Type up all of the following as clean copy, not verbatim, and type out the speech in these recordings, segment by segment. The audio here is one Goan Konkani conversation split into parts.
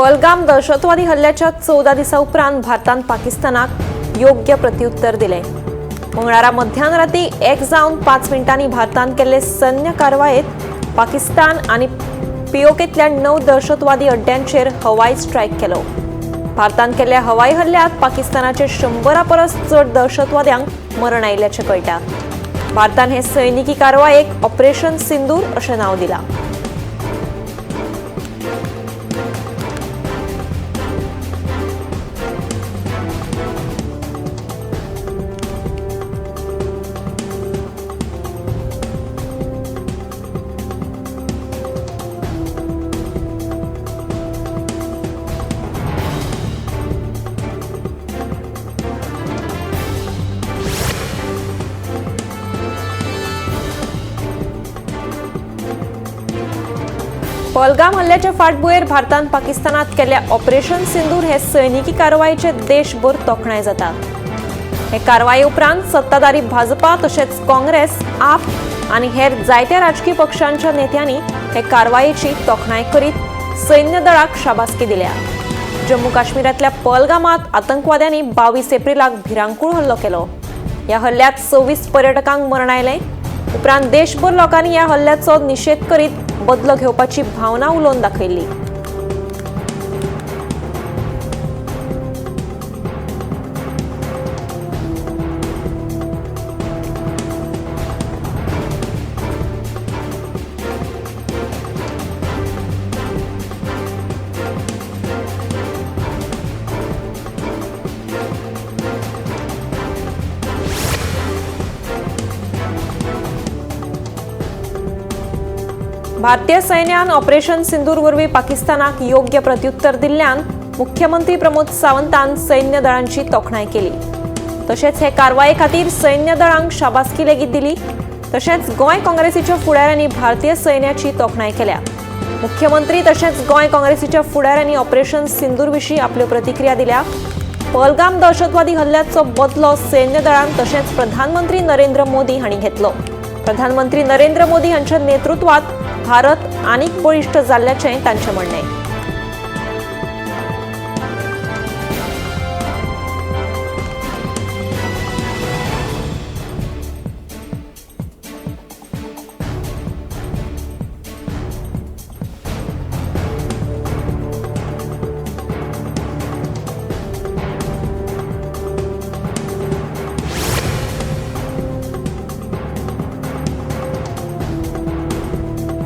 पहलगाम दहशतवादी हल्ल्याच्या 14 दिसां उपरांत भारतान पाकिस्तानाक योग्य प्रत्युत्तर दिलें। मंगळारा मध्यान राती 1:05 भारतान केल्ले सैन्य कारवायेत पाकिस्तान आनी पीओकेंतल्या 9 दहशतवादी अड्ड्यांचेर हवाई स्ट्रायक केलो। भारतान केल्ल्या हवाई हल्ल्यात पाकिस्तानाचे 100 परस चड दहशतवाद्यांक मरण आयिल्ल्याचें कळटा। भारतान हे सैनिकी कारवायेक ऑपरेशन सिंदूर अशें नांव दिलां। पहलगाम हल्ल्याच्या फाटभुंयेर भारतान पाकिस्तानात केल्ल्या ऑपरेशन सिंदूर हे सैनिकी कारवायेचे देशभर तोखणाय जाता। हे कारवाये उपरांत सत्ताधारी भाजपा तशेंच काँग्रेस, आप आनी हेर जायत्या राजकीय पक्षांच्या नेत्यांनी हे कारवायेची तोखणाय करीत सैन्य दळाक शाबासकी दिल्या। जम्मू काश्मीरांतल्या पहलगामात आतंकवाद्यांनी 22 एप्रिलाक भिरांकूळ हल्लो केलो। ह्या हल्ल्यात 26 पर्यटकांक मरण आयलें। उपरांत देशभर लोकांनी ह्या हल्ल्याचो निशेध करीत बदलो घेवपाची भावना उलोवन दाखयली। भारतीय सैन्यान ऑपरेशन सिंदूर वरवीं पाकिस्तानाक योग्य प्रत्युत्तर दिल्ल्यान मुख्यमंत्री प्रमोद सावंतान सैन्य दळांची तोखणाय केली। तशेंच हे कारवाये खातीर सैन्य दळांक शाबासकी लेगीत दिली। तशेंच गोंय काँग्रेसीच्या फुडाऱ्यांनी भारतीय सैन्याची तोखणाय केल्या। मुख्यमंत्री तशेंच गोंय काँग्रेसीच्या फुडाऱ्यांनी ऑपरेशन सिंदूर विशीं आपल्यो प्रतिक्रिया दिल्या। पहलगाम दहशतवादी हल्ल्याचो बदलो सैन्य दळान तशेंच प्रधानमंत्री नरेंद्र मोदी हांणी घेतलो। प्रधानमंत्री नरेंद्र मोदी हांच्या नेतृत्वात भारत आनीक बळिश्ट जाल्ल्याचें तांचें म्हणणें।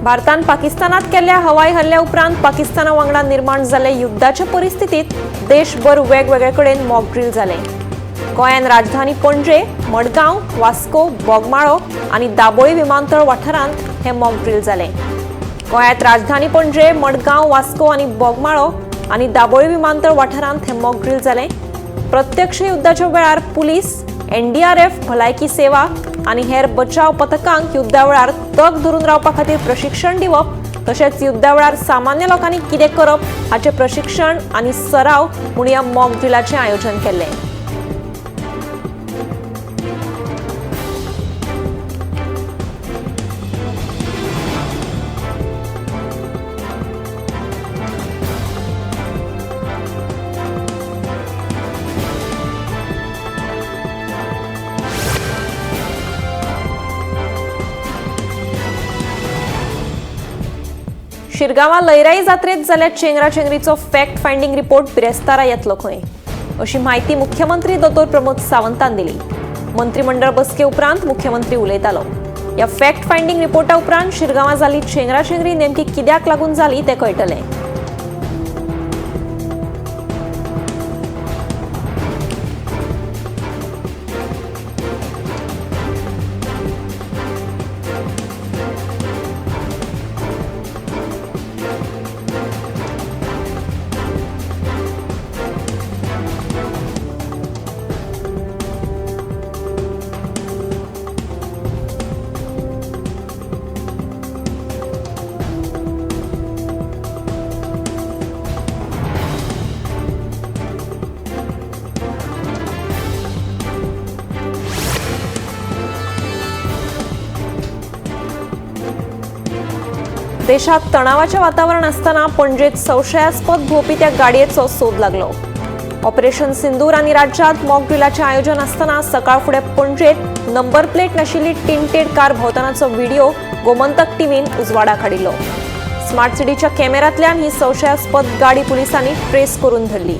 भारतान पाकिस्तानात केल्ल्या हवाई हल्ल्या उपरांत पाकिस्ताना वांगडा निर्माण जाल्ले युद्धाच्या परिस्थितीत देशभर वेगवेगळे कडेन मॉक ड्रील जाले। गोंयान राजधानी पणजे, मडगांव, वास्को, बोगमाळो आनी दाबोळी विमानतळ वाठारांत हे मॉक ड्रील जाले। गोंयांत राजधानी पणजे, मडगांव, वास्को आनी बोगमाळो आनी दाबोळी विमानतळ वाठारांत हे मॉक ड्रील जाले। प्रत्यक्ष युद्धाच्या वेळार पुलीस, एनडीआरएफ, भलायकी सेवा आनी हेर बचाव पथकांक युद्धा वेळार तग धरून रावपा खातीर प्रशिक्षण दिवप तशेंच युद्धा वेळार सामान्य लोकांनी कितें करप हाचें प्रशिक्षण आनी सराव म्हूण ह्या मॉक ड्रिलाचें आयोजन केल्लें। शिरगांवा लयराई जात्रेत जाल्ल्या चेंगराचेंगरीचो फॅक्ट फायंडींग रिपोर्ट बिरेस्तारा येतलो खंय अशी म्हायती मुख्यमंत्री दोतोर प्रमोद सावंतान दिली। मंत्रिमंडळ बसके उपरांत मुख्यमंत्री उलयतालो। ह्या फॅक्ट फायंडींग रिपोर्टा उपरांत शिरगांवा जाल्ली चेंगराचेंगरी नेमकी कित्याक लागून जाली तें कळटलें। देशात तणावाचे वातावरण आसतना पणजेत संशयास्पद भोंवपी त्या गाडयेचो सोद लागलो. ऑपरेशन सिंदूर आनी राज्यात मॉक ड्रिलाचें आयोजन आसतना सकाळ फुडें पणजेत नंबर प्लेट नाशिल्ली टिंटेड कार भोंवतनाचो व्हिडिओ गोमंतक टीव्हीन उजवाडाक हाडिल्लो. स्मार्ट सिटीच्या कॅमेऱ्यांतल्यान ही संशयास्पद गाडी पुलिसांनी ट्रेस करून धरली.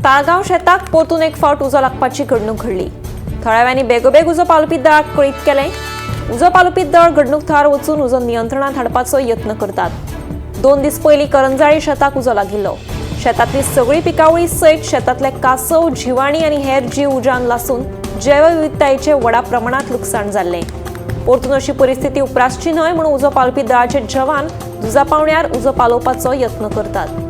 ताळगांव शेताक परतून एक फावट उजो लागपाची घडणूक घडली. थळाव्यांनी बेगोबेग उजो पालोवपी दळाक कळीत केलें. उजो पालोवपी दळ घडणूक थळार वचून उजो नियंत्रणांत हाडपाचो यत्न करतात. 2 दीस पयलीं करंजाळी शेताक उजो लागिल्लो. शेतांतली सगळी पिकावळी सयत शेतांतले कासव, जिवाणी आनी हेर जीव उज्यान लासून जैवविविधतायेचें व्हडा प्रमाणांत लुकसाण जाल्लें. परतून अशी परिस्थिती उप्रासची न्हय म्हणून उजो पालोवपी दळाचे जवान झुजा पावण्यार उजो पालोवपाचो यत्न करतात.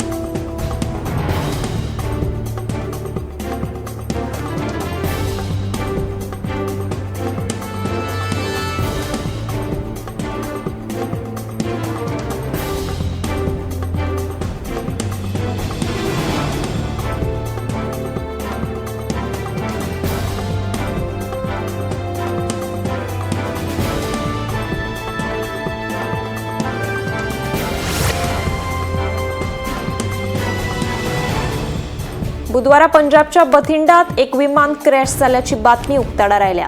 बुधवारा पंजाबच्या बथिंडात एक विमान क्रॅश जाल्ल्याची बातमी उक्ताडार आयल्या.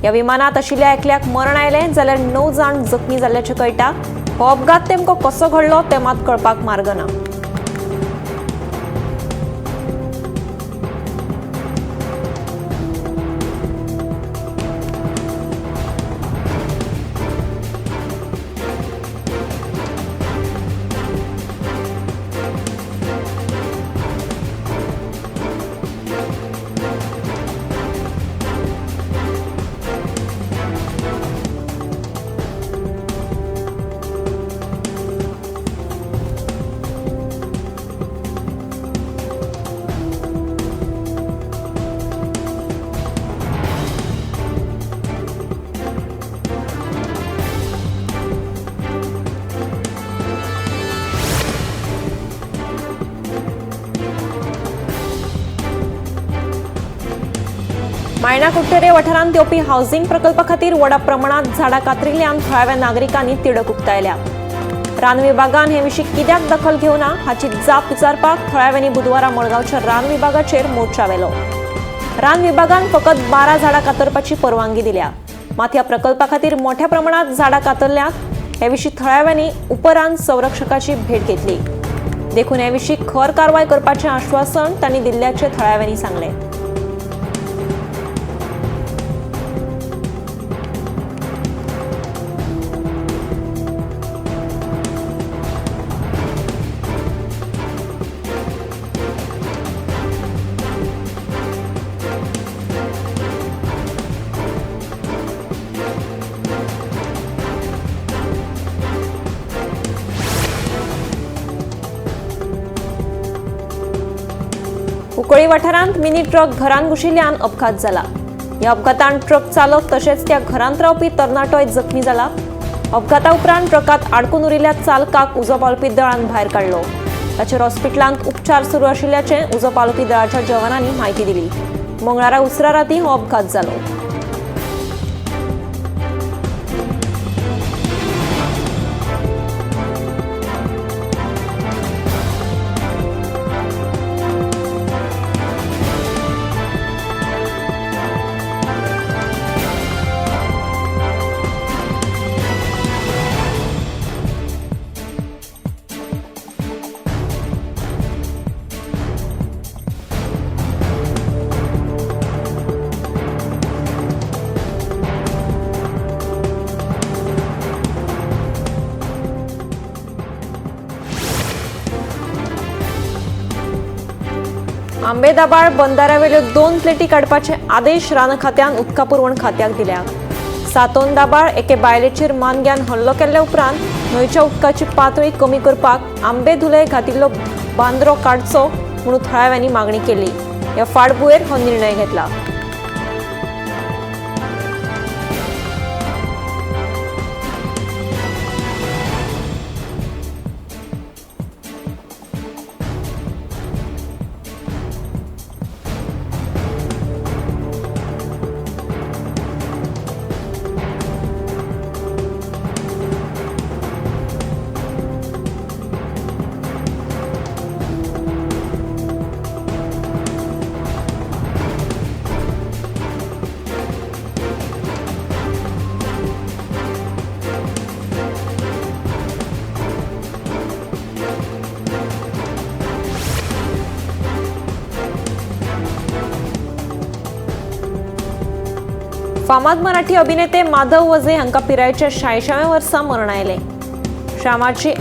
ह्या विमानात आशिल्ल्या एकल्याक मरण आयलें जाल्यार 9 जाण जखमी जाल्ल्याचें कळटा. हो अपघात नेमको कसो घडलो तें मात कळपाक मार्ग ना. मायणा कुडटरे वाठारांत येवपी हावसिंग प्रकल्पा खातीर व्हडा प्रमाणात झाडां कातरिल्ल्यान थळाव्या नागरिकांनी तिडक उक्तायल्या. रान विभागान हे विशीं कित्याक दखल घेवना हाची जाप विचारपाक थळाव्यांनी बुधवारा मडगांवच्या रान विभागाचेर मोर्चा व्हेलो. रान विभागान फकत 12 झाडां कातरपाची परवानगी दिल्या, मात ह्या प्रकल्पा खातीर मोठ्या प्रमाणात झाडां कातरल्यात हे विशीं थळाव्यांनी उपरान संरक्षकाची भेट घेतली. देखून हे विशीं खर कारवाय करपाचें आश्वासन तांणी दिल्ल्याचें थळाव्यांनी सांगलें. कुंकळी वाठारांत मिनी ट्रक घरांत घुशिल्ल्यान अपघात जाला. ह्या अपघातान ट्रक चालक तशेंच त्या घरांत रावपी तरणाटोय जखमी जाला. अपघाता उपरांत ट्रकांत आडकून उरिल्ल्या चालकाक उजो पालोवपी दळान भायर काडलो. ताचेर हॉस्पिटलांत उपचार सुरू आशिल्ल्याचें उजो पालोवपी दळाच्या जवानांनी म्हायती दिली. मंगळारा उसरा राती हो अपघात जालो. आंबेदाबाळ बंदारावेल्यो 2 प्लेटी काडपाचे आदेश रान खात्यान उदका पुरवण खात्याक दिल्या। सातोंदाबाळ एके बायलेचेर मानग्यान हल्लो केल्ल्या उपरांत न्हंयच्या उदकाची पातळी कमी करपाक आंबेधुले घातिल्लो बांद्रो काडचो म्हणून थळाव्यांनी मागणी केली। ह्या फाटभुंयेर हो निर्णय घेतला। फामाद मराठी अभिनेते माधव वझे हांकां पिरायेच्या 86व्या वर्सा मरण आयलें। श्यामाची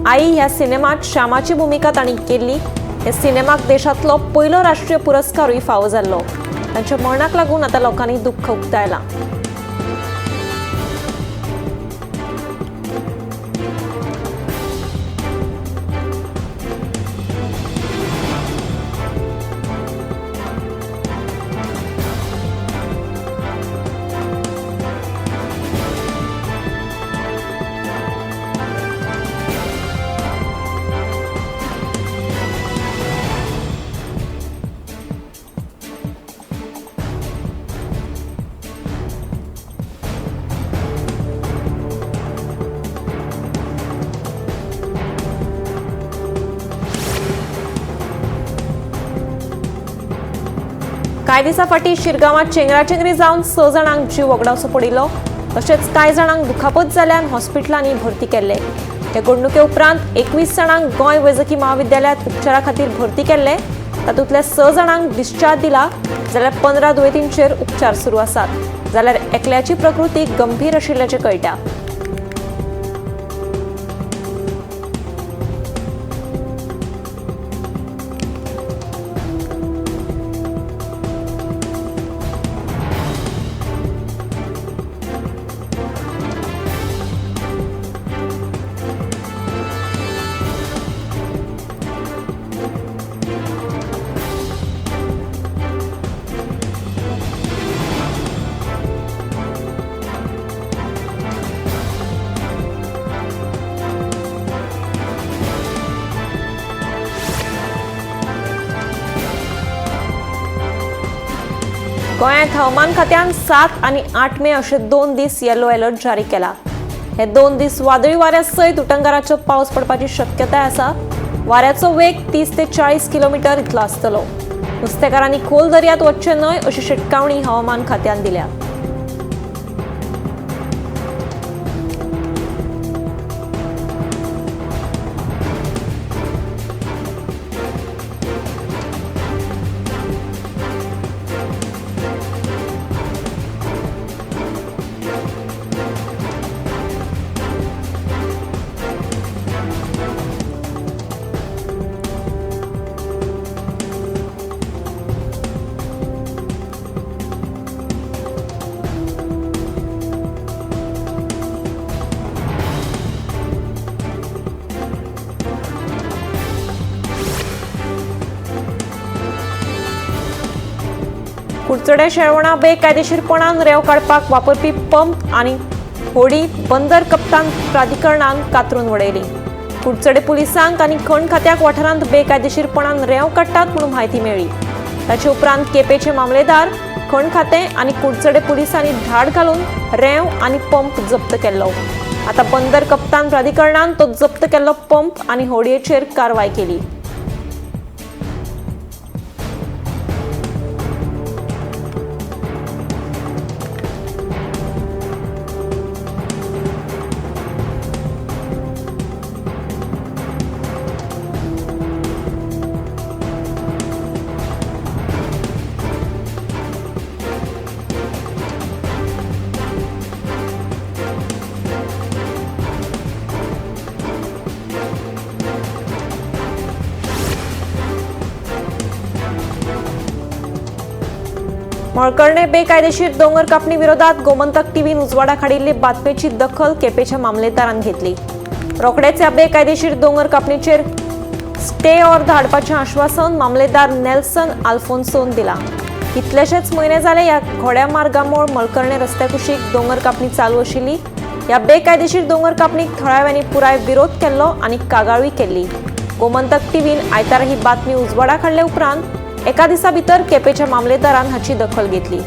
आई ह्या सिनेमात श्यामाची भुमिका तांणी केल्ली। ह्या सिनेमाक देशांतलो पयलो राष्ट्रीय पुरस्कारूय फावो जाल्लो। तांच्या मरणाक लागून आतां लोकांनी दुख्ख उक्तायलां। कांय दिसां फाटीं शिरगांवांत चेंगराचेंगरी जावन 6 जाणांक जीव वगडावचो पडिल्लो। तशेंच कांय जाणांक दुखापत जाल्ल्यान हॉस्पिटलांनी भरती केल्ले। हे घडणुके उपरांत 21 जाणांक गोंय वैजकी महाविद्यालयांत उपचारा खातीर भरती केल्ले। तातूंतल्या 6 जाणांक डिस्चार्ज दिला जाल्यार 15 दुयेंतींचेर उपचार सुरू आसात। जाल्यार एकल्याची प्रकृती गंभीर आशिल्ल्याचें कळटा। गोंयांत हवामान खात्यान 7 आनी 8 मे अशे 2 दीस येलो अलर्ट जारी केला। हे 2 दीस वादळी वाऱ्या सयत उटंगाराचो पावस पडपाची शक्यताय आसा। वाऱ्याचो वेग 30 ते 40 किलोमिटर इतलो आसतलो। नुस्तेकारांनी खोल दर्यांत वचचें न्हय अशी शिटकावणी हवामान खात्यान दिल्या। कुडचडे शेळवणा बेकायदेशीरपणान रेंव काडपाक वापरपी पंप आनी होडी बंदर कप्तान प्राधिकरणान कातरून वडयली। कुडचडे पुलिसांक आनी खण खात्याक वाठारांत बेकायदेशीरपणान रेंव काडटात म्हणून म्हायती मेळ्ळी। ताचे उपरांत केपेचे मामलेदार, खण खातें आनी कुडचडे पुलिसांनी धाड घालून रेंव आनी पंप जप्त केल्लो। आतां बंदर कप्तान प्राधिकरणान तो जप्त केल्लो पंप आनी होडयेचेर कारवाय केली। मळकर्णे बेकायदेशीर दोंगर कापणी विरोधात गोमंतक टीव्हीन उजवाडाक हाडिल्ली बातमेची दखल केपेच्या मामलेदारान घेतली. रोखडेच ह्या बेकायदेशीर दोंगर कापणीचेर स्टे ऑर्द हाडपाचें आश्वासन मामलेदार नेल्सन आल्फोन्सोन दिलां. कितलेशेच म्हयने जाले ह्या घोड्या मार्गामोळ मळकर्णे रस्त्या कुशीक दोंगर कापणी चालू आशिल्ली. ह्या बेकायदेशीर दोंगर कापणीक थळाव्यांनी पुराय विरोध केल्लो आनी कागाळूय केल्ली. गोमंतक टीव्हीन आयतारा ही बातमी उजवाडाक हाडले उपरांत एका दिसा भितर केपेच्या मामलेदारान हाची दखल घेतली.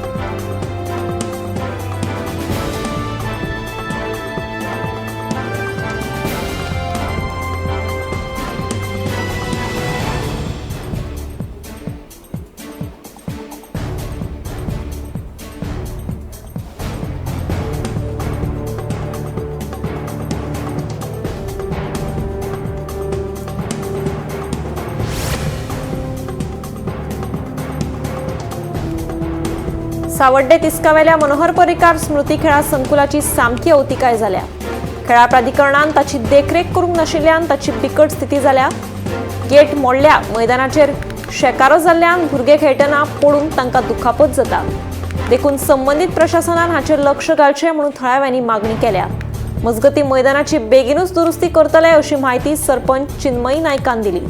सावड्डे तिस्कावेल्या मनोहर पर्रीकार स्मृती खेळा संकुलाची सामकी अवतिकाय जाल्या. खेळा प्राधिकरणान ताची देखरेख करूंक नाशिल्ल्यान ताची बिकट स्थिती जाल्या. गेट मोडल्या, मैदानाचेर शेकारो जाल्ल्यान भुरगे खेळटना पडून तांकां दुखापत जाता. देखून संबंदीत प्रशासनान हाचेर लक्ष घालचें म्हणून थळाव्यांनी मागणी केल्या. मजगतीं मैदानाची बेगीनूच दुरुस्ती करतले अशी म्हायती सरपंच चिन्मयी नायकान दिली.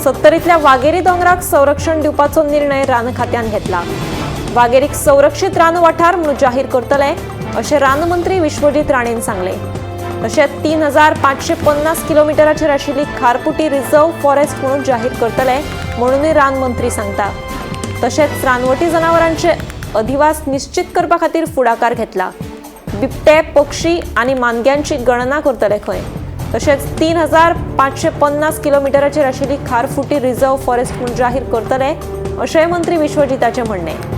सत्तरीतल्या वागेरी दोंगराक संरक्षण दिवपाचो निर्णय रान खात्यान घेतला. वागेरीक संरक्षीत रान वाठार म्हणून जाहीर करतले अशें रानमंत्री विश्वजीत राणेन सांगलें. तशेंच 3550 किलोमिटराचेर आशिल्ली खारपुटी रिझर्व्ह फॉरेस्ट म्हणून जाहीर करतले म्हणूनय रानमंत्री सांगता. तशेंच रानवटी जनावरांचे अधिवास निश्चित करपा खातीर फुडाकार घेतला. बिबटे, पक्षी आनी मानग्यांची गणना करतले खंय. तशेंच 3550 किलोमिटराचेर आशिल्ली खारफुटी रिझर्व्ह फॉरेस्ट म्हणून जाहीर करतले अशेंय मंत्री विश्वजिताचें म्हणणें.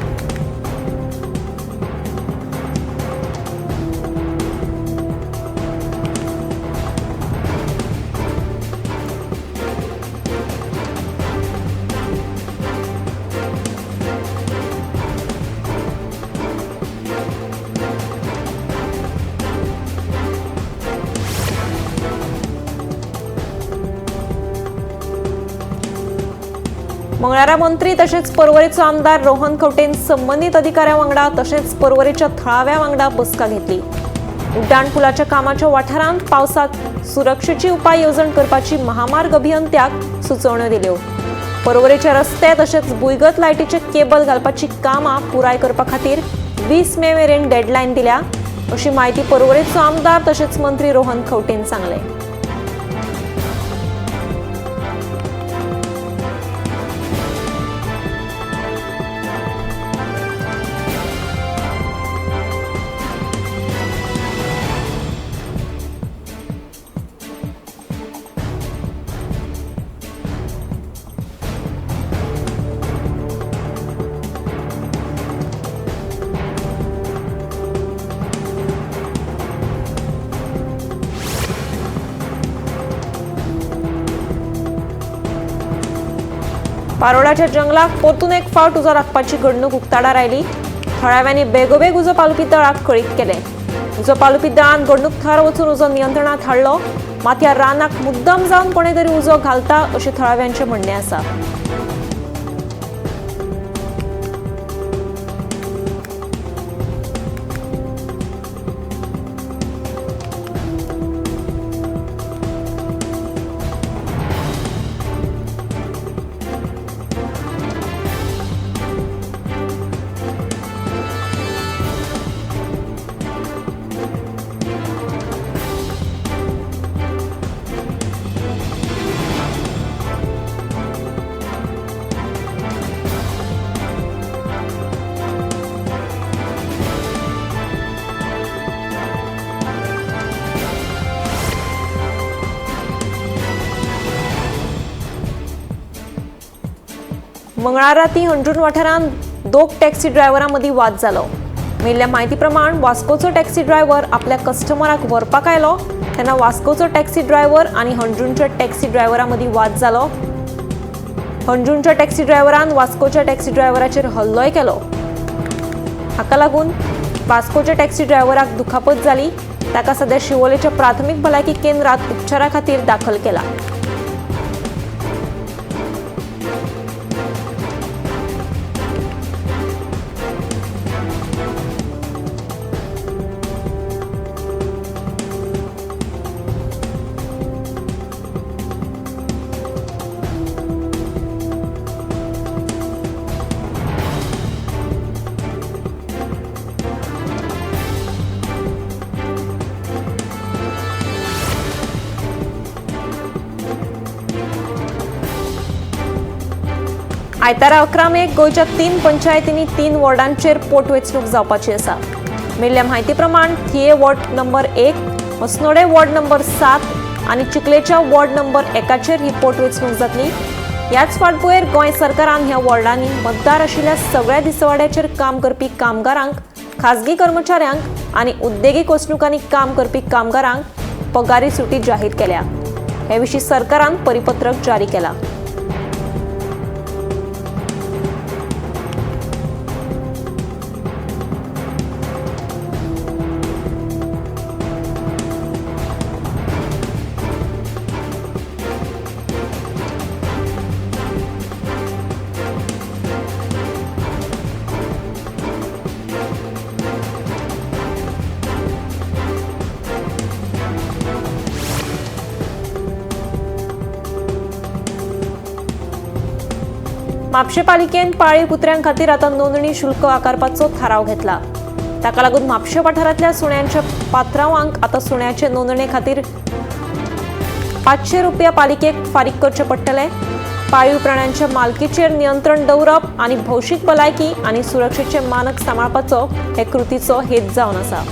मंगळारा मंत्री तशेंच पर्वरेचो आमदार रोहन खंवटेन संबंदीत अधिकाऱ्यां वांगडा तशेंच पर्वरेच्या थळाव्या वांगडा बसका घेतली. उड्डाण पुलाच्या कामाच्या वाठारांत पावसांत सुरक्षेची उपाय येवजण करपाची महामार्ग अभियंत्याक सुचोवण्यो दिल्यो. पर्वरेचे रस्ते तशेंच भुंयगत लायटीचे केबल घालपाची कामां पुराय करपा खातीर 20 मे मेरेन डेडलायन दिल्या अशी म्हायती पर्वरेचो आमदार तशेंच मंत्री रोहन खंवटेन सांगलें. पारोडाच्या जंगलाक परतून एक फावट उजो लागपाची घडणूक उक्ताडार आयली. थळाव्यांनी बेगोबेग उजो पालोवपी दळाक कळीत केलें. उजो पालोवपी दळान घडणूक थळार वचून उजो नियंत्रणांत हाडलो. मात ह्या रानाक मुद्दम जावन कोणे तरी उजो घालता अशें थळाव्यांचें म्हणणें आसा. मंगळार राती हणजूण वाठारांत दोग टॅक्सी ड्रायव्हरां मदीं वाद जालो. मेळिल्ल्या म्हायती प्रमाण वास्कोचो टॅक्सी ड्रायव्हर आपल्या कस्टमराक व्हरपाक आयलो तेन्ना वास्कोचो टॅक्सी ड्रायव्हर आनी हणजूणच्या टॅक्सी ड्रायव्हरां मदीं वाद जालो. हणजूणच्या टॅक्सी ड्रायव्हरान वास्कोच्या टॅक्सी ड्रायव्हराचेर हल्लोय केलो. हाका लागून वास्कोच्या टॅक्सी ड्रायव्हराक दुखापत जाली. ताका सध्या शिवोलेच्या प्राथमीक भलायकी केंद्रात उपचारा खातीर दाखल केला. आयतारा 11 मेक गोंयच्या 3 पंचायतींनी 3 वॉर्डांचेर पोटवेंचणूक जावपाची आसा. मेळिल्ल्या म्हायती प्रमाण थिये ward number 1, Assonora ward number 7 आनी चिखलेच्या वॉर्ड नंबर 1 ही पोटवेंचणूक जातली. ह्याच फाटभुंयेर गोंय सरकारान ह्या वॉर्डांनी मतदार आशिल्ल्या सगळ्या दिसवाड्याचेर काम करपी कामगारांक, खाजगी कर्मचाऱ्यांक आनी उद्देगीक वसणुकांनी काम करपी कामगारांक पगारी सुटी जाहीर केल्या. हे विशीं सरकारान परिपत्रक जारी केला. म्हापशें पालिकेन पाळीव कुत्र्यां खातीर आतां नोंदणी शुल्क आकारपाचो थाराव घेतला. ताका लागून म्हापशें वाठारांतल्या सुण्यांच्या पात्रावांक आतां सुण्याचे नोंदणे खातीर 500 रुपया पालिकेक फारीक करचे पडटले. पाळीव प्राण्यांच्या मालकीचेर नियंत्रण दवरप आनी भौशीक भलायकी आनी सुरक्षेचे मानक सांबाळपाचो हे कृतीचो हेत जावन आसा.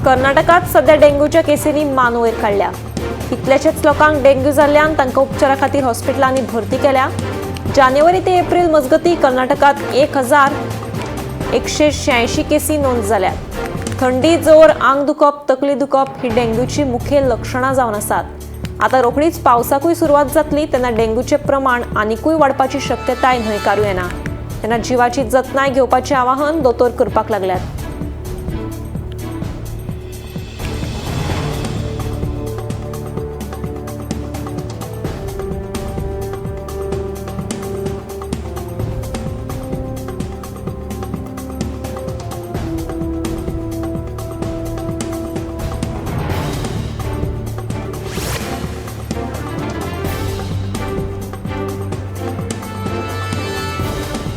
कर्नाटकात सध्या डेंग्यूच्या केसींनी मान वयर काडल्या. कितल्याशाच लोकांक डेंग्यू जाल्ल्यान तांकां उपचारा खातीर हॉस्पिटलांनी भरती केल्या. जानेवारी ते एप्रील मजगती कर्नाटकात 1186 केसी नोंद जाल्यात. थंडी, जोर, आंग दुखप, तकली दुखप ही डेंग्यूची मुखेल लक्षणां जावन आसात. आतां रोखडीच पावसाकूय सुरवात जातली तेन्ना डेंग्यूचें प्रमाण आनिकूय वाडपाची शक्यताय न्हयकारूं येना. तेन्ना जिवाची जतनाय घेवपाचें आवाहन दोतोर करपाक लागल्यात.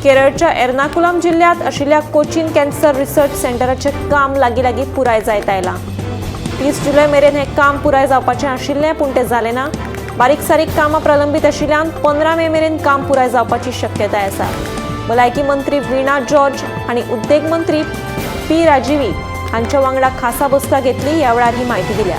केरळच्या एर्नाकुलम जिल्ह्यात आशिल्ल्या कोचीन कॅन्सर रिसर्च सेंटराचें काम लागीं लागीं पुराय जायत आयलां. 30 जुलय मेरेन हें काम पुराय जावपाचें आशिल्लें, पूण तें जालें ना. बारीक सारीक कामां प्रलंबीत आशिल्ल्यान 15 मे मेरेन काम पुराय जावपाची शक्यताय आसा. भलायकी मंत्री वीणा जॉर्ज आनी उद्देग मंत्री पी राजीवी हांच्या वांगडा खासा बसका घेतली. ह्या वेळार ही म्हायती दिल्या.